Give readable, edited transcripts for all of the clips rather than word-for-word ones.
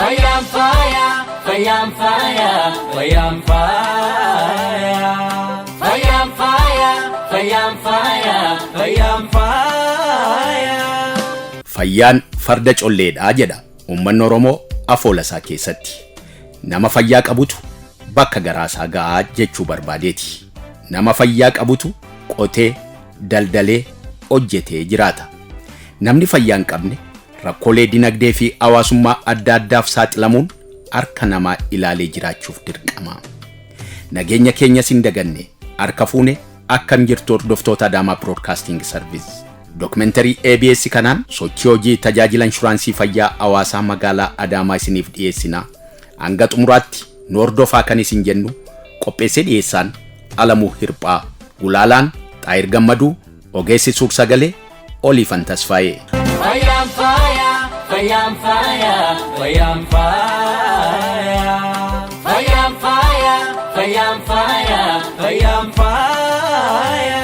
Fayyaan faaya, fayyaan faaya, fayyaan faaya. Fayyaan faaya, fayyaan faaya, fayyaan faaya. Fayyaan farda colleedhaa jedha uummanni Oromoo afoola isaa keessatti. Nama fayyaa qabutu bakka garaasaa ga'aa jechuu barbaadeeti. Nama fayyaa qabutu qotee, daldalee, hojjetee jiraata. Namni fayyaa hin qabne rakkoolee dinagdee fi hawaasummaa adda addaaf saaxilamuun harka namaa ilaalee jiraachuuf dirqama. Nageenya keenyas hin daganne. Harka fuune, akkam jirtu hordoftoota Adaamaa Broadcasting Service? Dokumentarii ABS kanaan sochii hojii tajaajila inshuraansii fayyaa hawaasaa magaalaa Adaamaa isiniif dhiyeessina. Hanga xumuraatti nu hordofaa kan isin jennu, qopheessee dhiyeessaan Alamuu Hirphaa, Gulaalaan Xaayir Gammaduu, ogeessi suur-sagalee Oliifan Tasfaayee. Fayyaan faaya, fayyaan faaya, fayyaan faaya. Fayyaan faaya, fayyaan faaya, fayyaan faaya.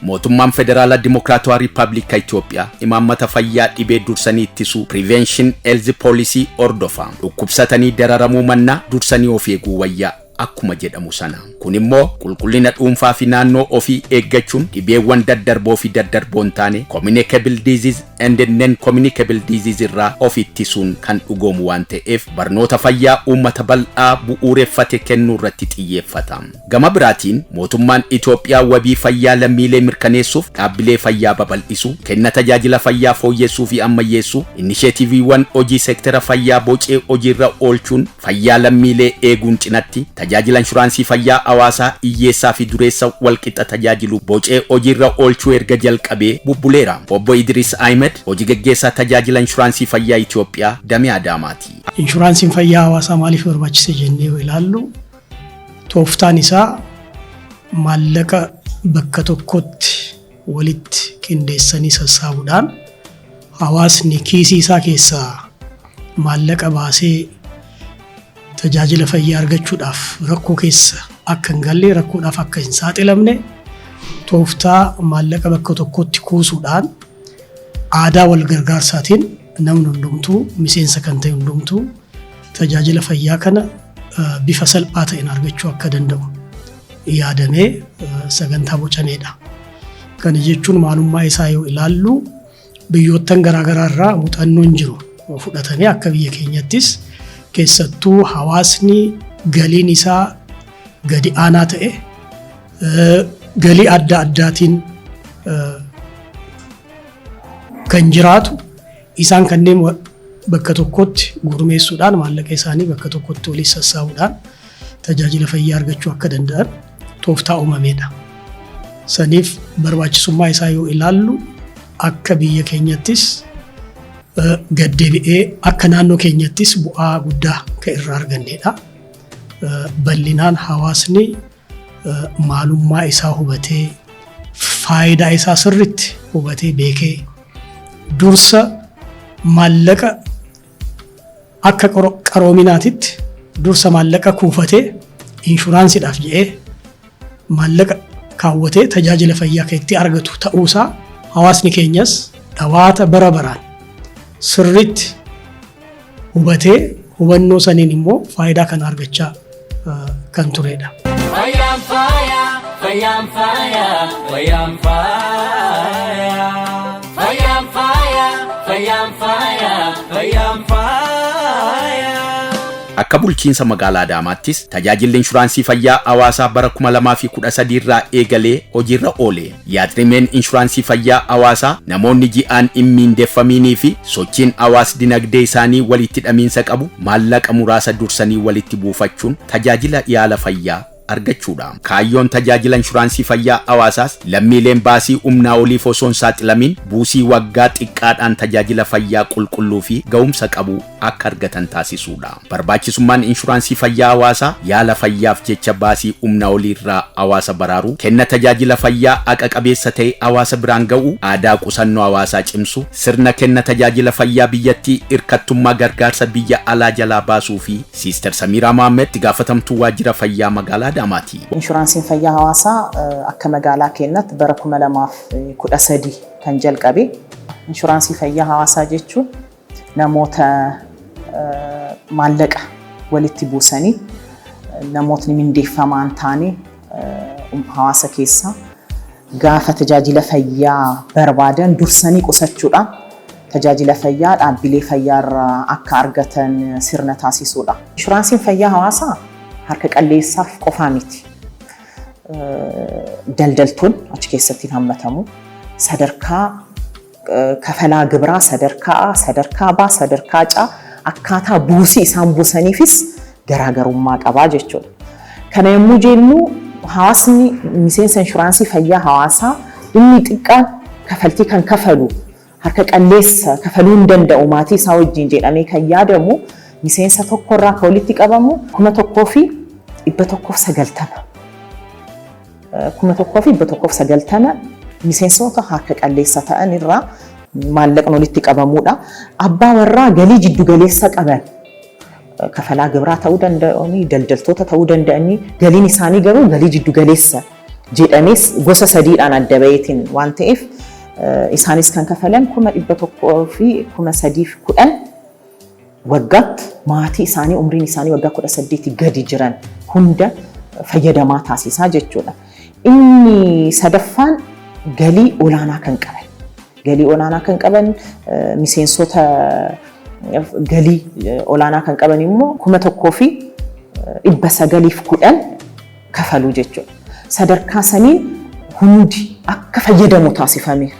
Mootummaan Federaalaa Dimokiraatawaa Riippaabilika Itoophiyaa imaammata fayyaa dhibee dursanii ittisuu, Prevention Health Policy, hordofa. Dhukkubsatanii dararamuu mannaa dursanii of eeguu wayyaa akkuma jedhamu sana. Kun immoo qulqullina dhuunfaa fi naannoo ofii eeggachuun dhibeewwan daddarboo fi daddarboo hin taane, communicable disease and non communicable disease, irraa of ittisuun kan dhugoomu waan ta'eef, barnoota fayyaa uummata bal'aa bu'uureffate kennuu irratti xiyyeeffata. Gama biraatiin mootummaan Itoophiyaa wabii fayyaa lammiilee mirkaneessuuf dhaabbilee fayyaa babal'isuu, kenna tajaajila fayyaa fooyyessuu fi ammayyeessuu, inisheetiiviiwwan hojii seektara fayyaa bocee hojiirra oolchuun fayyaa lammiilee eeguun cinatti tajaajila inshuraansii fayyaa hawaasaa hiyyeessaa fi dureessa walqixa tajaajilu bocee hojiirra oolchuu erga jalqabee bubbuleera. Obbo Idris Ahmed hojii gaggeessaa tajaajila inshuraansii fayyaa Itoophiyaa damee Adaamaati. Inshuraansiin fayyaa hawaasaa maaliif barbaachise jennee yoo ilaallu, tooftaan isaa maallaqa bakka tokkotti walitti qindeessanii sassaabuudhaan hawaasni kiisii isaa keessaa maallaqa baasee tajaajila fayyaa argachuudhaaf rakkoo keessa akka hin galle, rakkoodhaaf akka hin saaxilamne, tooftaa maallaqa bakka tokkotti kuusuudhaan aadaa wal gargaarsaatiin namni hundumtuu, miseensa kan ta'e hundumtuu, tajaajila fayyaa kana bifa salphaa ta'een argachuu akka danda'u yaadamee sagantaa bocameedha. Kana jechuun maalummaa isaa yoo ilaallu, biyyoottan garaagaraa irraa muuxannoon jiru fudhatamee akka biyya keenyattis keessattuu hawaasni galiin isaa gadi aanaa ta'e, galii adda addaatiin kan jiraatu, isaan kanneen bakka tokkotti gurmeessuudhaan maallaqa isaanii bakka tokkotti walitti sassaabuudhaan tajaajila fayyaa argachuu akka danda'an tooftaa uumameedha. Saniif barbaachisummaa isaa yoo ilaallu, akka biyya keenyattis gaddeebi'ee akka naannoo keenyattis bu'aa guddaa kan irraa argannedha. Bal'inaan hawaasni maalummaa isaa hubatee, faayidaa isaa sirritti hubatee beekee, dursa maallaqa akka qaroominaatitti dursa maallaqa kuufatee inshuraansiidhaaf jedhee maallaqa kaawwatee tajaajila fayyaa kan itti argatu ta'uusaa hawaasni keenyas dhawaata bara baraan sirritti hubatee, hubannoo saniin immoo faayidaa kana argachaa kan turedha. Fayyaan faaya, fayyaan faaya, fayyaan faaya. Fayyaan faaya, fayyaan faaya, fayyaan faaya. Akka bulchiinsa magaalaa Adaamaattis tajaajilli inshuraansii fayyaa hawaasaa bara 2013 irraa eegalee hojiirra oole. Yaadrimeen inshuraansii fayyaa hawaasaa namoonni ji'aan hin miindeffamiinii fi sochiin hawaas dinagdee isaanii walitti hidhamiinsa qabu maallaqa muraasa dursanii walitti buufachuun tajaajila yaala fayyaa argachuudha. Kaayyoon tajaajila inshuraansii fayyaa hawaasaas lammiileen baasii humnaa oliif osoo hin saaxilamiin buusii waggaa xiqqaadhaan tajaajila fayyaa qulqulluu fi ga'umsa qabu akka argatan taasisuudha. Barbaachisummaan inshuraansii fayyaa hawaasaa yaala fayyaaf jecha baasii humna olii irraa hawaasa baraaruu, kenna tajaajila fayyaa haqa qabeessa ta'e hawaasa biraan ga'uu, aadaa qusannoo hawaasaa cimsu, sirna kenna tajaajila fayyaa biyyattii hirkattummaa gargaarsa biyya alaa jalaa baasuu fi Siister Samiiraa Mohaammed itti gaafatamtuu waajjira fayyaa magaalaa Adaamaati. Inshuraansiin fayyaa hawaasaa akka magaalaa keenyatti bara 2013 kan jalqabe. Inshuraansii fayyaa hawaasaa jechuun namoota Maallaqa walitti buusanii namootni mindeeffamaa hin taane hawaasa keessaa gaafa tajaajila fayyaa barbaadan dursanii qusachuudhaan tajaajila fayyaa dhaabbilee fayyaarraa akka argatan sirna taasisuudha. Inshuraansiin fayyaa hawaasaa harka qalleessaaf qofaa miti. Daldaltoonni achi keessatti hammatamu. Sadarkaa kafalaa gibiraa sadarkaa A, sadarkaa B, sadarkaa C akkaataa buusii isaan buusaniifis garaagarummaa qabaa jechuudha. Kana yommuu jennu, hawaasni miseensa inshuraansii fayyaa hawaasaa inni xiqqaan kafaltii kan kafalu, harka qalleessa kafaluu hin danda'u maatii isaa wajjin jedhamee kan yaadamu, miseensa tokkorraa kan walitti qabamu 1,190. 1,190 miseensota harka qalleessa ta'an irraa maallaqni walitti qabamudha. Abbaa warraa galii jiddu galeessa qaban, kafalaa gibiraa ta'uu danda'anii, daldaltoota ta'uu danda'anii, galiin isaanii garuu galii jiddu galeessa jedhamees gosa sadiidhaan adda baheetiin waan ta'eef, isaanis kan kafalan 103,310 waggaatti maatii isaanii umriin isaanii waggaa 18 gadi jiran hunda fayyadamaa taasisaa jechuudha. Inni sadaffaan galii olaanaa kan qaban. Galii olaanaa kan qaban, miseensota galii olaanaa kan qaban immoo 1,910 kafaluu jechuudha. Sadarkaa saniin hundi akka fayyadamu taasifameera.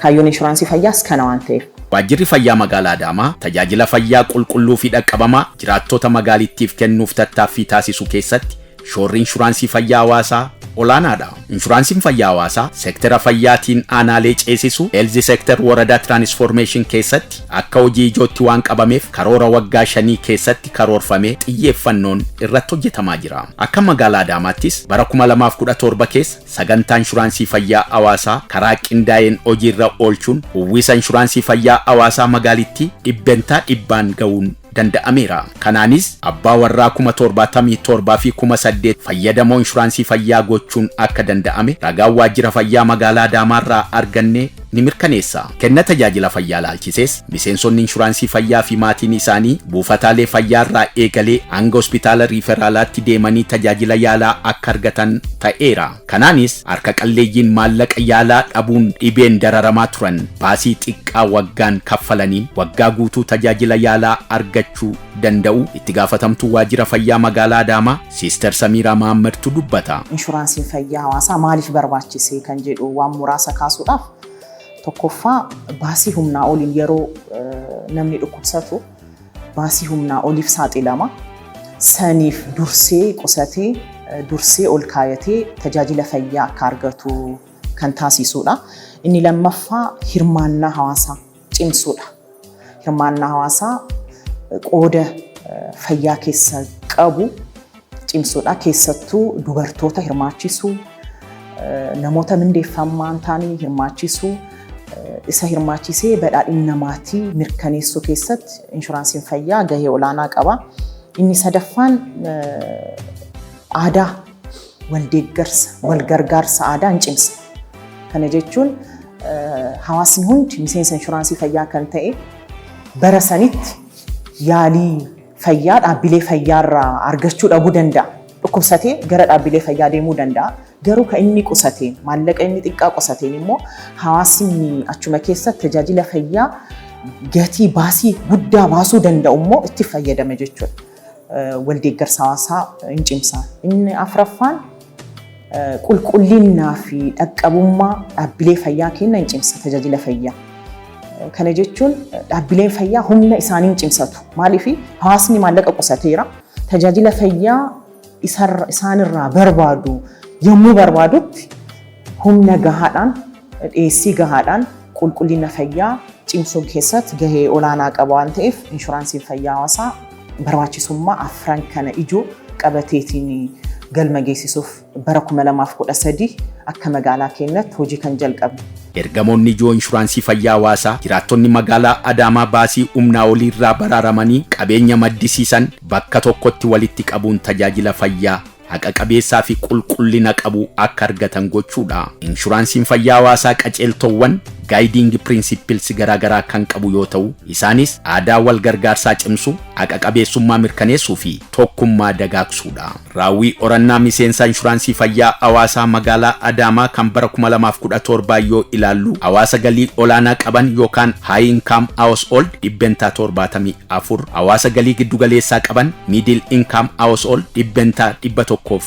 Kaayyoon inshuraansii fayyaas kana waan ta'eef. Waajjirri fayyaa magaalaa Adaamaa tajaajila fayyaa qulqulluu fi dhaqqabamaa jiraattota magaalittiif kennuuf tattaaffii taasisu keessatti shoorri inshuraansii fayyaa hawaasaa olaanaadha. Inshuraansiin fayyaa hawaasaa seektara fayyaatiin aanaalee ceesisu, health sector woradaa transformation, keessatti akka hojii ijootti waan qabameef karoora waggaa 5 keessatti karoorfamee xiyyeeffannoon irratti hojjetamaa jira. Akka magaalaa Adaamaattis bara 2017 keessa sagantaa inshuraansii fayyaa hawaasaa karaa qindaa'een hojiirra oolchuun uwwisa inshuraansii fayyaa hawaasaa magaalittii 100% ga'uun danda'ameera. Kanaanis abbaa warraa 77,008 fayyadamoo inshuraansii fayyaa gochuun akka danda'ame ragaan waajjira fayyaa magaalaa Adaamaarraa arganne ni mirkaneessa. Kenna tajaajila fayyaa laalchisees miseensonni inshuraansii fayyaa fi maatiin isaanii buufataalee fayyaarraa eegalee hanga hospitaala riiferaalaatti deemanii tajaajila yaalaa akka argatan ta'eera. Kanaanis harka qalleeyyiin maallaqa yaalaa dhabuun dhibeen dararamaa turan baasii xiqqaa waggaan kaffalaniin waggaa guutuu tajaajila yaalaa argachuu danda'u itti gaafatamtuu waajjira fayyaa magaalaa Adaamaa Siister Samiiraa Mahammadtu dubbata. Inshuraansiin fayyaa hawaasaa maaliif barbaachise kan jedhu waan muraasa kaasuudhaaf, tokkoffaa, baasii humnaa oliin yeroo namni dhukkubsatu baasii humnaa oliif saaxilama. Saniif dursee qusatee, dursee ol kaayatee tajaajila fayyaa akka argatu kan taasisudha. Inni lammaffaa hirmaannaa hawaasaa cimsuudha. Hirmaannaa hawaasaa qooda fayyaa keessa qabu cimsuudha. Keessattuu dubartoota hirmaachisuu, namoota mindeeffamaa hin taane hirmaachisuu, isa hirmaachisee badhaadhina maatii mirkaneessuu keessatti inshuraansiin fayyaa gahee olaanaa qaba. Inni sadaffaan aadaa waldeeggarsa, walgargaarsa aadaa hin cimsa. Kana jechuun hawaasni hundi miseensa inshuraansii fayyaa kan ta'e bara sanitti yaalii fayyaa dhaabbilee fayyaarraa argachuu dhabuu danda'a. Dhukkubsatee gara dhaabbilee fayyaa deemuu danda'a. Garuu kan inni qusateen, maallaqa inni xiqqaa qusateen immoo hawaasni achuma keessatti tajaajila fayyaa gatii baasii guddaa baasuu danda'u immoo itti fayyadama jechuudha. Waldeeggarsa hawaasaa hin cimsa. Inni afuraffaan qulqullinnaa fi dhaqqabummaa dhaabbilee fayyaa kenna hin cimsa tajaajila fayyaa. Kana jechuun dhaabbileen fayyaa humna isaanii hin cimsatu. Maaliif? Hawaasni maallaqa qusateera. Tajaajila fayyaa isaanirraa barbaadu yommuu barbaadutti humna gahaadhaan, dhiyeessii gahaadhaan qulqullina fayyaa cimsuu keessatti gahee olaanaa qaba waan ta'eef, inshuraansiin fayyaa hawaasaa barbaachisummaa afran kana ijoo qabateetiin galma geessisuuf bara 2013 akka magaalaa keenyatti hojii kan jalqabne. Ergamoonni ijoo inshuraansii fayyaa hawaasaa jiraattonni magaalaa Adaamaa baasii humnaa oliirraa baraaramanii qabeenya maddisiisan bakka tokkotti walitti qabuun tajaajila fayyaa haqa qabeessaa fi qulqullina qabu akka argatan gochuudha. Inshuraansiin fayyaa hawaasaa qajeeltowwan Guiding Principles garaagaraa kan qabu yoo ta'u, isaanis aadaa wal gargaarsaa cimsuu, haqa qabeessummaa mirkaneessuu fi tokkummaa dagaagsuudha. Raawwii qorannaa miseensa inshuraansii fayyaa hawaasaa magaalaa Adaamaa kan bara 2017 yoo ilaallu, hawaasa galii olaanaa qaban yookaan high income household 74%, hawaasa galii giddugaleessaa qaban middle income household 108%,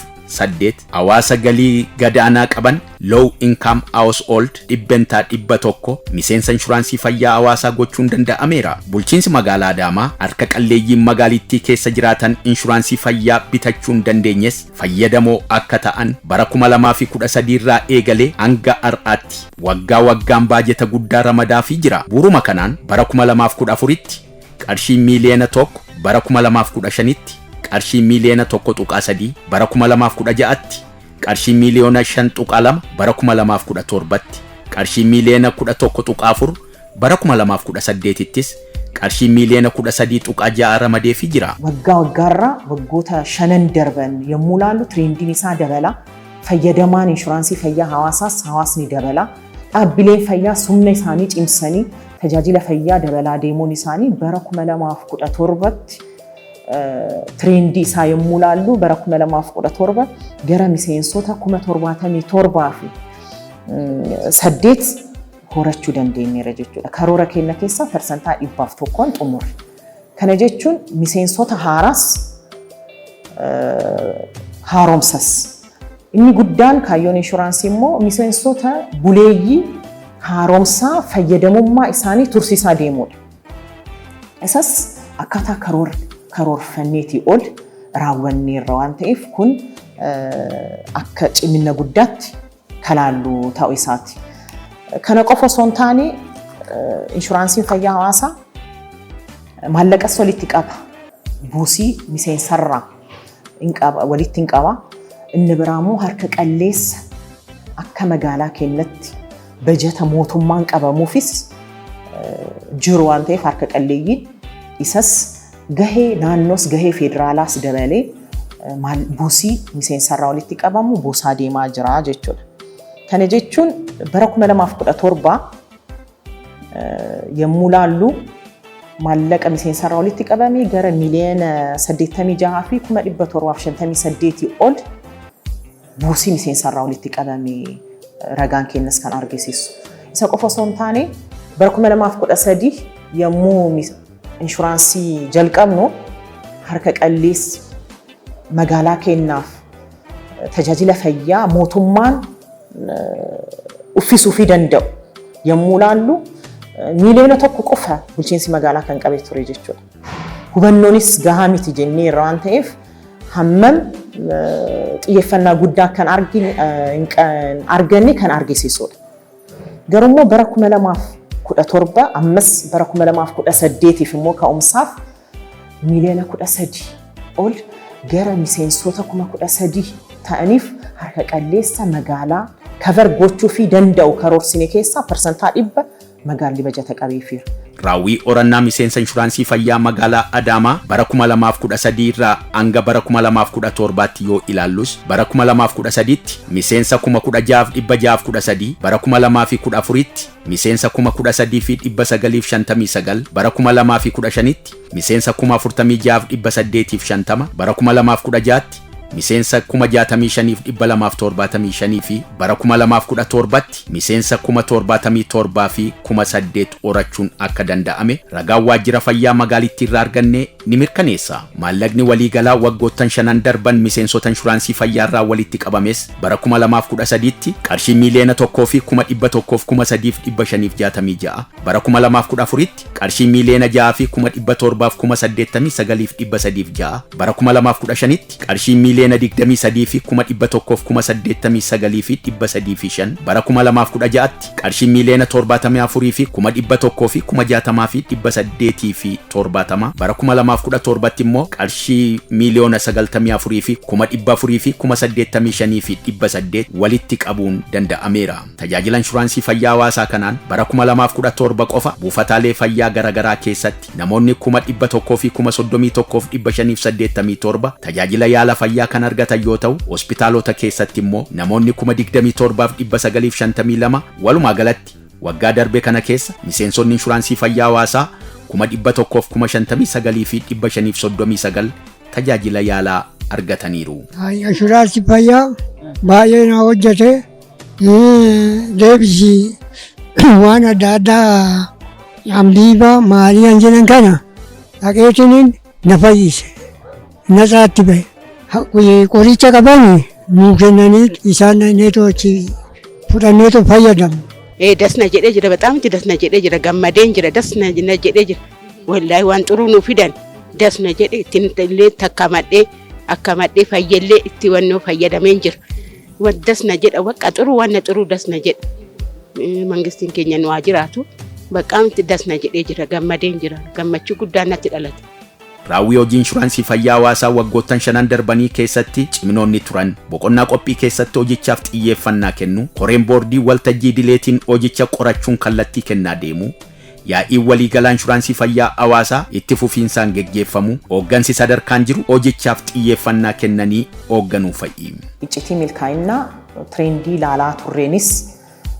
hawaasa galii gadaanaa qaban low income household 100% miseensa inshuraansii fayyaa hawaasaa gochuun danda'ameera. Bulchiinsi magaalaa Adaamaa harka qalleeyyiin magaalittii keessa jiraatan inshuraansii fayyaa bitachuu hin dandeenyes fayyadamoo akka ta'an bara 2013 irraa eegalee hanga har'aatti waggaa waggaan baajeta guddaa ramadaafii jira. Bu'uuruma kanaan bara 2014tti qarshii miiliyoona 1, bara 2015tti qarshii miiliyoona 1.3, bara 2016tti qarshii miiliyoona 5.2, bara 2017tti qarshii miiliyoona 11.4, bara 2018ttis qarshii miiliyoona 13.6 ramadeefii jira. Waggaa waggaarraa waggoota shanan darban yommuu ilaallu, trendiin isaa dabala. Fayyadamaan inshuraansii fayyaa hawaasaas hawaasni dabala. Dhaabbileen fayyaa humna isaanii cimsanii tajaajila fayyaa dabalaa deemuun isaanii bara 2017tti trendii isaa yommuu ilaallu, bara 2017 gara miseensota 77,008 horachuu dandeenyeera jechuudha. Karoora keenya keessaa 101%n xumurre. Kana jechuun miseensota haaraas haaromsas. Inni guddaan kaayyoon inshuraansii immoo miseensota buleeyyii haaromsaa fayyadamummaa isaanii tursiisaa deemuudha. Isas akkaataa karoorfanneetii ol raawwanneerra waan ta'eef, kun akka cimina guddaatti kalaallu ta'uu isaati. Kana qofa osoo hin taane, inshuraansiin fayyaa hawaasaa maallaqas walitti qaba. Buusii miseensarraa walitti hin qaba. Inni biraa immoo harka qalleessa akka magaalaa keenyatti bajata mootummaan qabamuufis jiru waan ta'eef, harka qalleeyyiin isas gahee naannoos gahee federaalaas dabalee buusii miseensarraa walitti qabamu buusaa deemaa jira jechuudha. Kana jechuun bara 2017 yommuu laallu, maallaqa miseensarraa walitti qabame gara 86,758,000 ol buusii miseensarraa walitti qabame ragaan kennas kan argisiisu. Isa qofa osoo hin taane, bara 2013 yommuu inshuraansii jalqabnu, harka qalleessi magaalaa keenyaaf tajaajila fayyaa mootummaan uffisuufii danda'u yommuu laallu, 1 miiliyoona qofa bulchiinsi magaalaa kan qabee ture jechuudha. Hubannoonis gahaa miti jennee irra waan ta'eef, hammam xiyyeeffannaa guddaa kan arganne kan argisiisudha. Garuu bara 2017 ammas bara 2018 immoo ka'umsaaf 13 miiliyoona ol gara miseensota 13,000 ta'aniif harka qalleessa magaalaa cover gochuu fi danda'u karoorsine keessaa 100% magaalli bajata qabeefiira. Raawwii qorannaa miseensa inshuraansii fayyaa magaalaa Adaamaa bara 2013 irraa hanga bara 2017tti yoo ilaallus, bara 2013tti miseensa 16,613, bara 2014tti miseensa 13,959, bara 2015tti miseensa 46,850, bara 2016tti miseensa 65,275 fi bara 2017tti miseensa 77,008 horachuun akka danda'ame ragaan waajjira fayyaa magaalittii irraa arganne ni mirkaneessa. Maallaqni waliigalaa waggoottan shanan darban miseensota inshuraansii fayyaa irraa walitti qabames bara 2013tti qarshii 1,103,566, bara 2014tti qarshii 6,789,306, bara 2015tti qarshii 23,189,305, bara 2016tti qarshii 74,160,870, bara 2017tti immoo qarshii 94,485,800 walitti qabuun danda'ameera. Tajaajila inshuraansii fayyaa hawaasaa kanaan bara 2017 qofa buufataalee fayyaa garaagaraa keessatti namoonni 131,587 tajaajila yaala fayyaa kan argatan yoo ta'u, hospitaalota keessatti immoo namoonni 27,952, walumaa galatti Waggaa darbe kana keessa miseensonni inshuraansii fayyaa hawaasaa 159,539 tajaajila yaalaa argataniiru. Inshuraansii fayyaa baay'ee na hojjete, deebisii waan adda addaa ambiiba maalii kan jedhan kana dhaqeetiniin na fayyise, natsaatti bahe. Qoricha qaban nuu kennanii isaan dhaqneetoo achi fudhanneetoo fayyadamu. Das na jedhee jira, በጣም das na jedhee jira, gammadeen jira, das na jedhee jira. Wallaahi waan xuruu nu fidan das na jedhe, ittiin illee takkamadhee akkamadhee fayyallee itti wannoo fayyadameen jira. Das na jedha, bakka xuruu waan na xuruu das na jedha. Mangistiin keenya nu haa jiraatu. Bakka das na jedhee jira, gammadeen jira, gammachuu guddaan natti dhalate. Raawwii hojii inshuraansii fayyaa hawaasaa waggoottan shanan darbanii keessatti ciminoonni turan: boqonnaa qophii keessatti hojichaaf xiyyeeffannaa kennu, koreen boordii waltajjii idileetiin hojicha qorachuun kallattii kennaa deemu, yaa'iin waliigalaa inshuraansii fayyaa hawaasaa itti fufiinsaan geggeeffamu, hooggansi sadarkaan jiru hojichaaf xiyyeeffannaa kennanii hoogganuu fa'i. Iccitii milkaa'inaa trendii ilaalaa turreenis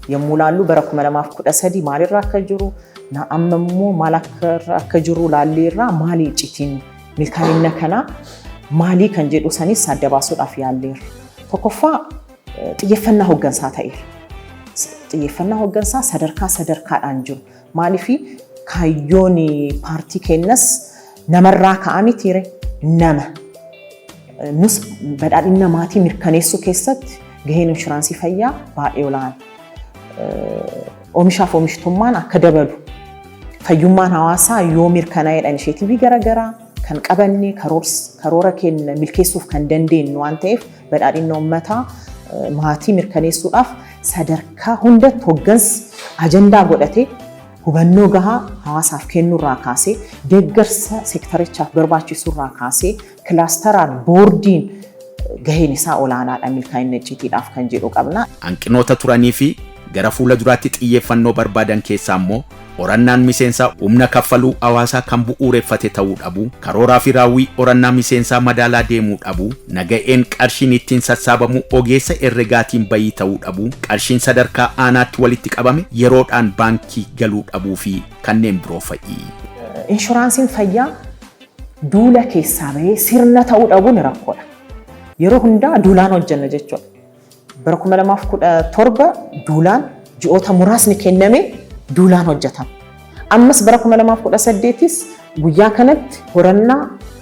yommuu laallu, bara 2013 maalirra akka jiru, amma immoo maal akka jiru laalleerraa, maali iccitiin milkaa'ina kanaa maalii kan jedhu sanis adda baasuudhaaf yaalleerra. Tokkoffaa, xiyyeeffannaa hooggansaa ta'eera. Xiyyeeffannaa hooggansaa sadarkaa sadarkaadhaan jiru. Maaliif, kaayyoon paartii keenyas namarraa ka'a mitiire, nama. Nus badhaadhina maatii mirkaneessuu keessatti gaheen inshuraansii fayyaa baay'ee olaana. Oomishaaf oomishtummaan akka dabalu, fayyummaan hawaasaa yoo mirkanaa'edha initiative garaagaraa kan qabanne karoora keenya milkeessuuf kan dandeenyu waan ta'eef, badhaadhina uummataa maatii mirkaneessuudhaaf sadarkaa hundatti hoggansi ajandaa godhatee hubannoo gahaa hawaasaaf kennuurraa kaasee, deeggarsa seektarichaaf barbaachisurraa kaasee, clusteraan boordiin gaheen isaa olaanaadha milkaa'ina icciitiidhaaf kan jedhu qabna. Hanqinoota turanii fi gara fuula duraatti xiyyeeffannoo barbaadan keessaa immoo horannaan miseensaa humna kaffaluu hawaasaa kan bu'uureffate ta'uu dhabu, karooraa fi raawwii horannaa miseensaa madaalaa deemuu dhabu, naga'een qarshiin ittiin sassaabamu ogeessa herregaatiin bayii ta'uu dhabu, qarshiin sadarkaa aanaatti walitti qabame yeroodhaan baankii galuu dhabuu fi kanneen biroo fa'i. Inshuraansiin fayyaa duula keessaa bahee sirna ta'uu dhabuun rakkoodha. Yeroo hundaa duulaan hojjenna jechuudha. Bara 2017 duulaan ji'oota muraasni kenname duulaan hojjetama. Ammas bara 2018s guyyaa kanatti horannaa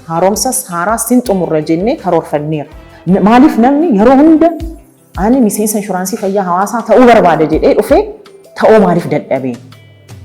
haaromsas haaraas sin xumurra jennee karoorfanneera. Maaliif, namni yeroo hunda ani miseensa inshuraansii fayyaa hawaasaa ta'uu barbaada jedhee dhufee ta'uu maaliif dadhabee?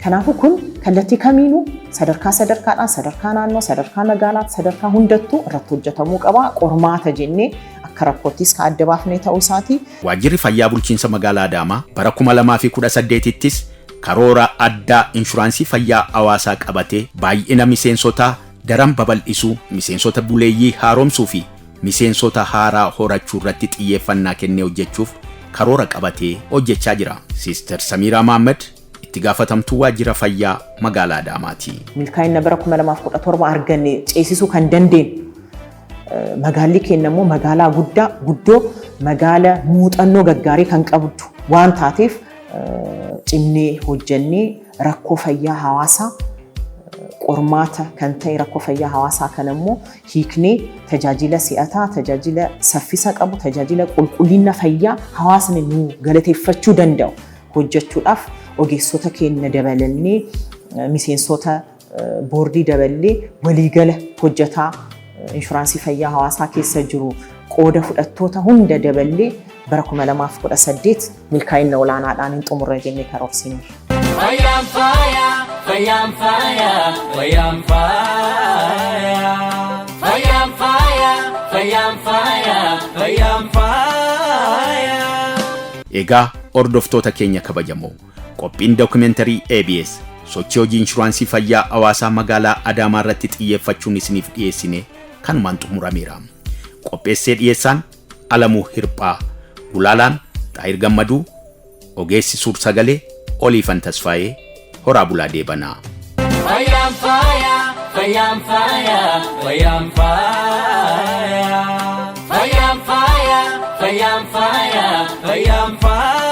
Kanaafuu kun kallattii kamiinuu sadarkaa sadarkaadhaan, sadarkaa naannoo, sadarkaa magaalaatti, sadarkaa hundattuu irratti hojjetamuu qaba. Qormaata jennee akka rakkoottis kan adda baafnee ta'uu isaati. Waajjirri fayyaa bulchiinsa magaalaa Adaamaa bara 2018ttis karoora addaa inshuraansii fayyaa hawaasaa qabatee baay'ina miseensotaa daran babal'isuu, miseensota buleeyyii haaromsuu fi miseensota haaraa horachuu irratti xiyyeeffannaa kennee hojjechuuf karoora qabatee hojjechaa jira. Siister Samiiraa Mahammad itti gaafatamtuu waajjira fayyaa magaalaa Adaamaati. Milkaa'ina bara 2017 arganne ceesisuu kan dandeenyu, magaalli keenya immoo magaalaa guddaa guddoo, magaala muuxannoo gaggaarii kan qabdu waan taateef, cimnee hojjennee rakkoo fayyaa hawaasaa, qormaata kan ta'e rakkoo fayyaa hawaasaa kan immoo hiiknee tajaajila si'ataa, tajaajila saffisa qabu, tajaajila qulqullina fayyaa hawaasni nu galateeffachuu danda'u hojjechuudhaaf ogeessota keenya dabalannee, miseensota boordii daballee, waliigala hojjetaa inshuraansii fayyaa hawaasaa keessa jiru qooda fudhattoota hunda daballee bara 2018 milkaa'ina olaanaadhaan hin xumurra jennee karoorsineerra. Fayyaan faaya, fayyaan faaya, fayyaan faaya. Fayyaan faaya, fayyaan faaya, fayyaan faaya. Egaa hordoftoota keenya kabajamoo, qophiin dookumentarii ABS sochii hojii inshuraansii fayyaa hawaasaa magaalaa Adaamaa irratti xiyyeeffachuun isiniif dhiyeessine kanumaan xumurameera. Qopheessee dhiyeessaan Alamuu Hirphaa, Gulaalaan Xaayir Gammaduu, ogeessi suur sagalee Oliifan Tasfaayee, horaa bulaa deebanaa. Fayyaan faaya, fayyaan faaya, fayyaan faaya. Fayyaan faaya, fayyaan faaya, fayyaan faaya.